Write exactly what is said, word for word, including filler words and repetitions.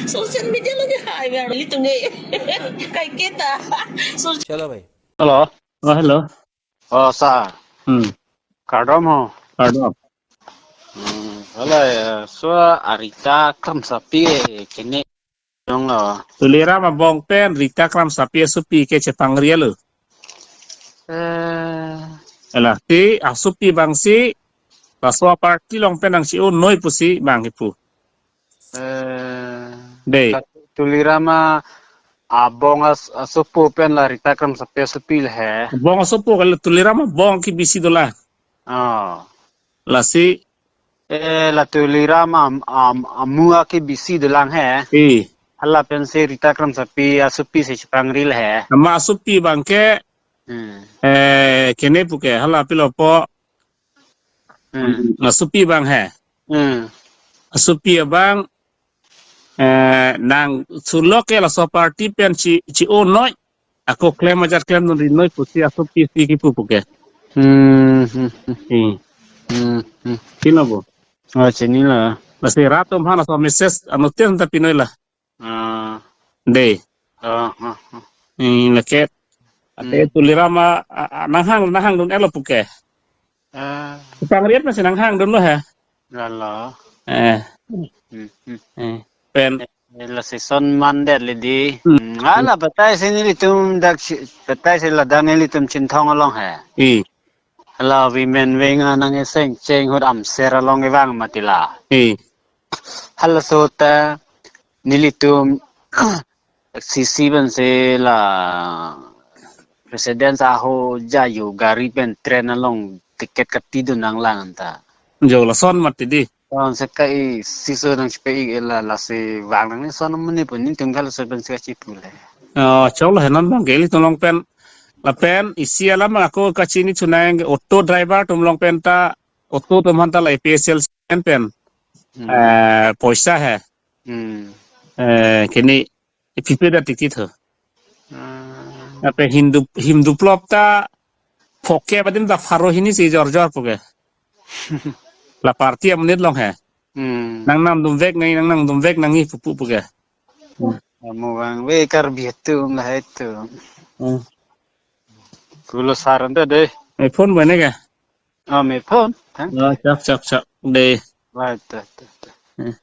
Social media lagi hai, biar beli tunggu. Kai kita. Social. Chalo bhai. Hello. Oh, hello. Oh, sir. Hmm. Kardom ho. Kardom. Hmm. Hala, eh, so Rita Kramsapi, eh, kene. Dong lo. Tuliram abong pen Rita Kramsapi asopi ke chepangri lo. Eh. Hala, ti asopi abang si, laso aparty along pen nang si-o noi pusi abang kipu. Eh, Dei. La Tuliram abong as-, asopo pen la Rita Kramsapi asopi le he. Abong asopo kali, Tuliram abong ke bisi dolang. Oh. Lasi. Eh, la Tuliram am-, am-, amu ke bisi dolang he. Eh. Hala pen si Rita Kramsapi asopi si chepangri le he. Ama asopi abang ke, Hmm. eh, kene pu ke, hala pilo po, Hmm. Asopi abang he. Hmm. Asopi abang, eh, nang sulok ke laso aparty pen si, si-o noi. Ako klem ajat klemdun ri noi pusi asopi si kipu pu ke. Hmm, hmm, hmm. Hmm. Hmm, hmm. Chini lo bo. Oh, chini lo. Lasi rat atum aphan laso message anuttin ta pinoi la. Ah. Dei. Ah, ah, ah. Hmm, lake. Ate Hmm. Tuliram a, a, a, nanghang, nanghangdun-et lo pu ke. Ah. Pangri-et masi nanghangdun lo he. Lalo. Eh. Hmm, hmm. Eh. Pen. Eh, la season mandet le dei. Hmm. Hmm. Hala batai si nelitum dak si, batai si ladak nelitum Chinthong along he. Eh. Hala women wing anang eseng cheng ahut Amser along kevang mati la. Eh. Halaso ta nelitum C C pen si la President Saho Jayo gari pen train along ticket katidun nanglang ta. Jo lason mati dei. Lason si kai siso nang sipe-ik la, lasi vang nang ni son muni pun nelitum halaso pen si kachipu le. Oh, choklo he non abang ke ilitum along pen. Lapen isi alam ako kachini chunang auto driver atum along pen ta, auto atum aphan ta la A P H L C pen pen. Hmm. Eh, poisa he. Hmm. Eh, kini ipipe da ticket ho. Hmm. Ape Hindu, Hindu plop ta phoke adim ta pharo hini si jor jor pu ke. La party amonit along he. Hmm. Nang namdun vek nangji, nang namdun vek nangji pupu pu ke. Hmm. Amu vangve Karbi atum la hai tu. Hmm. Kulo saran ta dei. Eh, phone bene ke? Ah, me phone, thang. Oh, chak, chak, chak. Dei. Wah, ta, ta, ta. Hmm.